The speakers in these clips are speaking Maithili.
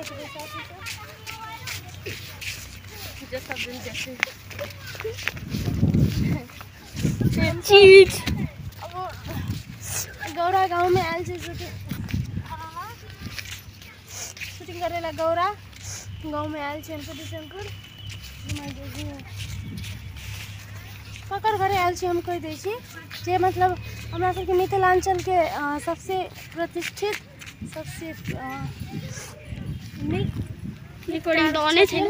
देखबै साथी सब जे सब दिन जैसे चीज। अब गौरा गाँव में आयल छै शूटिंग शूटिंग करे ला। गौरा गाँव में आयल छै शंकर ककर घरे आयल छी हम कहि दै छी जे मतलब हमरा सबके मिथिलांचल के सबसे प्रतिष्ठित सबसे नीक रिकॉर्डिंग तऽ ऑने छै।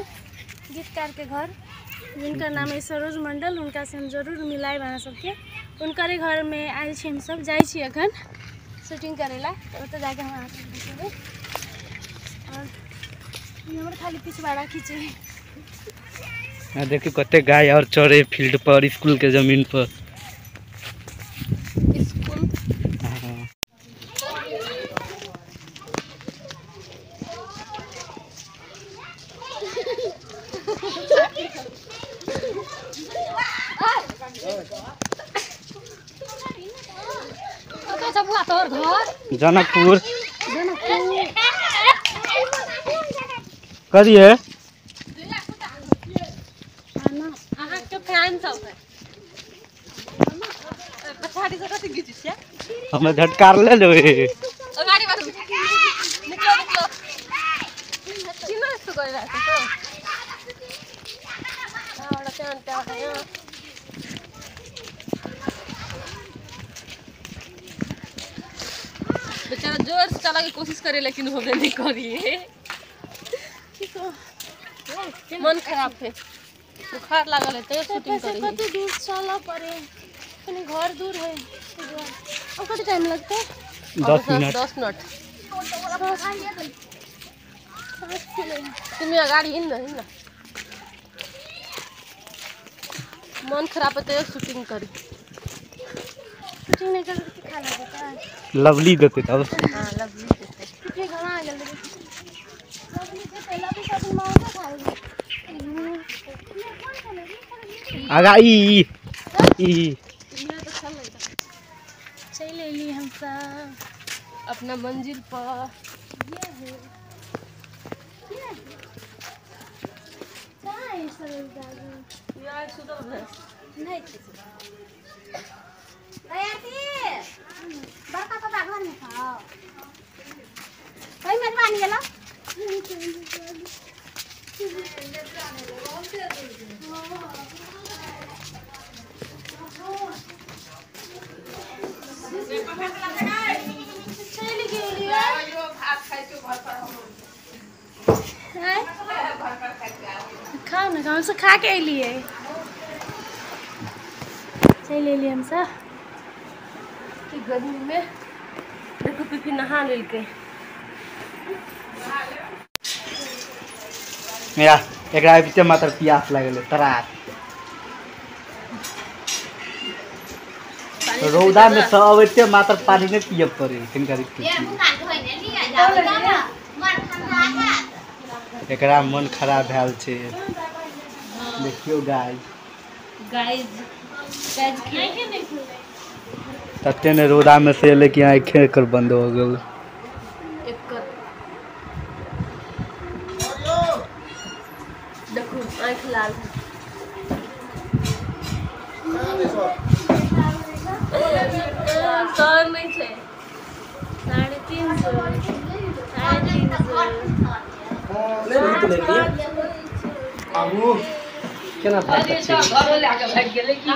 गीतकार के घर जिनकर नाम है सरोज मंडल, हुनका से हम जरूर मिलायब अहाँ सबके। हुनकरे घरमे आयल छी हमसब, जाइ छी अखन शूटिंग करे ला, तऽ ओतऽ जाके हम अहाँ सबके देखेबै। और ई हमर खाली पिछवाड़ा खींचे। देखियौ कते गाय और चरे फील्ड पर, स्कूल के जमीन पर। स्कूल। हाँ। कतऽ छै बुआ तोहर घर? जनकपुर करिए। अहाँके फैन सब है पछाड़ी से कथी घीचै छियै? हमें झटकार ले लेबै। अगाडि बाटो निकलो निकलो चिन्ह यस्तो गरिरहेको छ एउटा त्यहाँ त्यहाँ यहाँ। बेचारा जोर से चला के कोशिश करे लेकिन होबे नहीं करिए। मन खराब है, बुखार लागल है तो शूटिंग से करी। कते दूर चलऽ पड़े, कनि घर दूर है। अब कते टाइम लगतै? 10 मिनट। 10 मिनट। साँझ खुलै। तिमी अगाडि हिँड न हिँड न। मन खराब है तो शूटिंग करी। शूटिंग नहीं कर के खा लगता है। लवली देते तब। हाँ, लवली देते। ठीक है, जल्दी लवली देते। लवली सब मामा खा लेंगे। आगा ई ई ई। चलि अयली हमसब अपना मंजिल पर। ये है कहाँ है सरोज दादी? यार सुतल है। नहीं। बड़का पापा घरमे छौ? कहीं मेजबानी गेलो? चलि गेलियै। आँय? खाउ ने, हमसब खा के एलियै। चलि एलियै हमसब। कि गर्मी में देखो पीपी नहा लेलकै। या एकरा आबिते मात्र प्यास लागल तरात। रौदा में सब अबिते मात्र पानी नहीं पिए पड़े तिनका। एकरा मन खराब भेल छै, देखियौ गाय। Guys guys. तते ने रौदा में से एलै कि आँखे एकर बंद हो गेल। एकर देखो आँख लाल है। सर नहीं छै। 350, 350। आबू केना भागै छै? भागि गेलै की?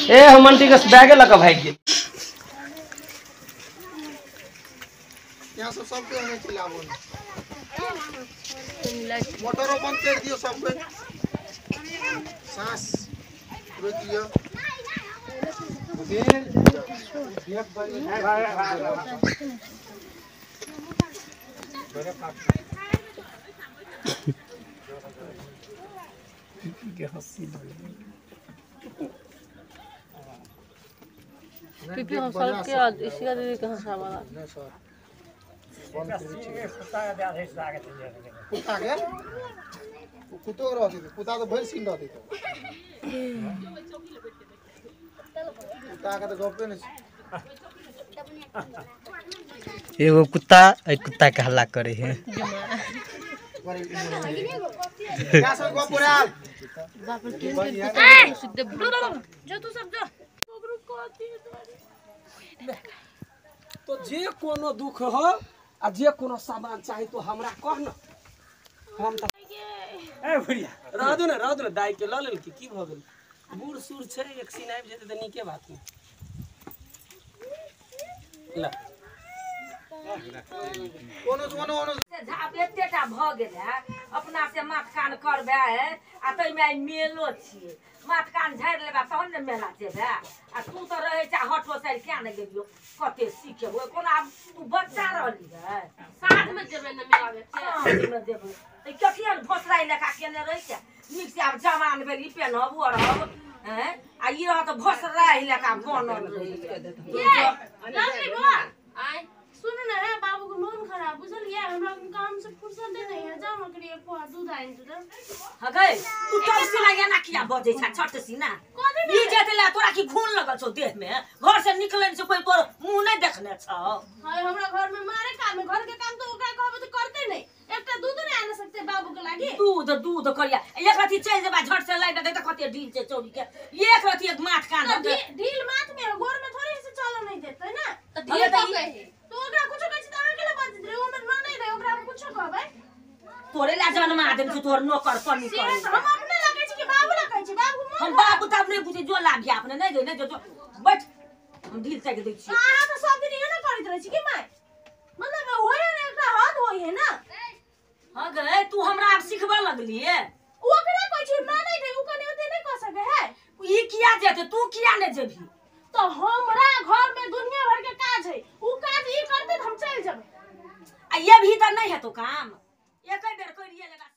ए हम आंटी के बैगे लऽ कऽ भागि गेल। यहाँ से सबके हमें चलाबो, मोटरो बंद कर दियो, सबके सांस रोक लियो। पीपी हंसल के इसी दीदी के हंसावाला। नहीं सर, बंद कर दी। कुत्ता के कुत्तो के रहती, कुत्ता तो भरि सीन रहती। कुत्ता के तो गपे नहीं छै। एगो कुत्ता एहि कुत्ता के हल्ला करे है। तो जे कोनो दुख हो आ जे कोनो सामान चाही तो हमरा कह न, हम त ए भैया रह दो ना दाई के ल लेल की भ गेल, बूढ़ सूर छै एक सीन आबि जेतै त नीके बात ने। ला कोनो कोनो झाप एतेटा भ गेल है, अपना से माथ कान करबे आ तैमे आइ मेलो छियै, माथ कान झाड़ि लेबा तहन ने मेला जेबे। आ तू तऽ रहै छै हटो साइड किया ने गेलियो, कते सीखेबो कोना, आब तू बच्चा रहली है। साँझमे जेबै ने मेला देखै, साँझमे जेबै तऽ कखिया भोसराइ लेखा केने रहै छै, नीक से आब जवान भेल ई पेनहब ओढ़ब हैं, आ ई रहत भोसराइ लेखा बनल रहै। सुनू ना है बाबू के मन खराब बुझलियै, हमरा काम से फुर्सत नहीं है, जाओ नौकरी पोहा दूध आनि दू। हँ गै तू टप सिना एना किया बजै छ छट सिना, ई जेतै तोरा की घून लगल छौ देह में, घर से निकलै छै कोई तोर मुंह नहीं देखने छौ। हाय हमरा घर में मारे काम है, घर के काम तो ओकरा कहबै त करते नहीं, एकटा दूध नहीं आन सकते बाबू के लागी। दूध दूध करिया एक रति चलि जेबा झट से लाइब दे त कते ढील छै चौरी के, एक रति एक माथ कान ढील माथ में गोर में थोड़ी से चल नहीं देते ना, त ढील त कहे तो ओकरा कुछो कहै छी त अहाँ केला बाजैत रहे, ओ हमर ननैद है, ओकरा हम कुछो कहबै तोरे ला जन्मा देन छी तोर नौकर पनी से कर। हम अपने ला कहै छी कि बाबू ला कहै छी, बाबू मन हम बाबू त अपने बुझे जो लाभी अपने नहीं गई नहीं जो बैठ हम ढील ताकि दै छी। अहाँ त सब दिन एना करैत रहै छी कि my, मतलब होय ने एकटा हद होय है ना। हां गए तू हमरा आब सिखबऽ लगलिए, ओकरा कहै छी ननैद है, उ कने ओते नहीं कह सकै है, ई किया जेतै तू किया नहीं जेबही, तो हमरा घर में दुनिया भर के काज है, उ काज ई करते हम चल जेबै। आ ये भी त नहीं हेतो काम, एकै बेर करिए लेला।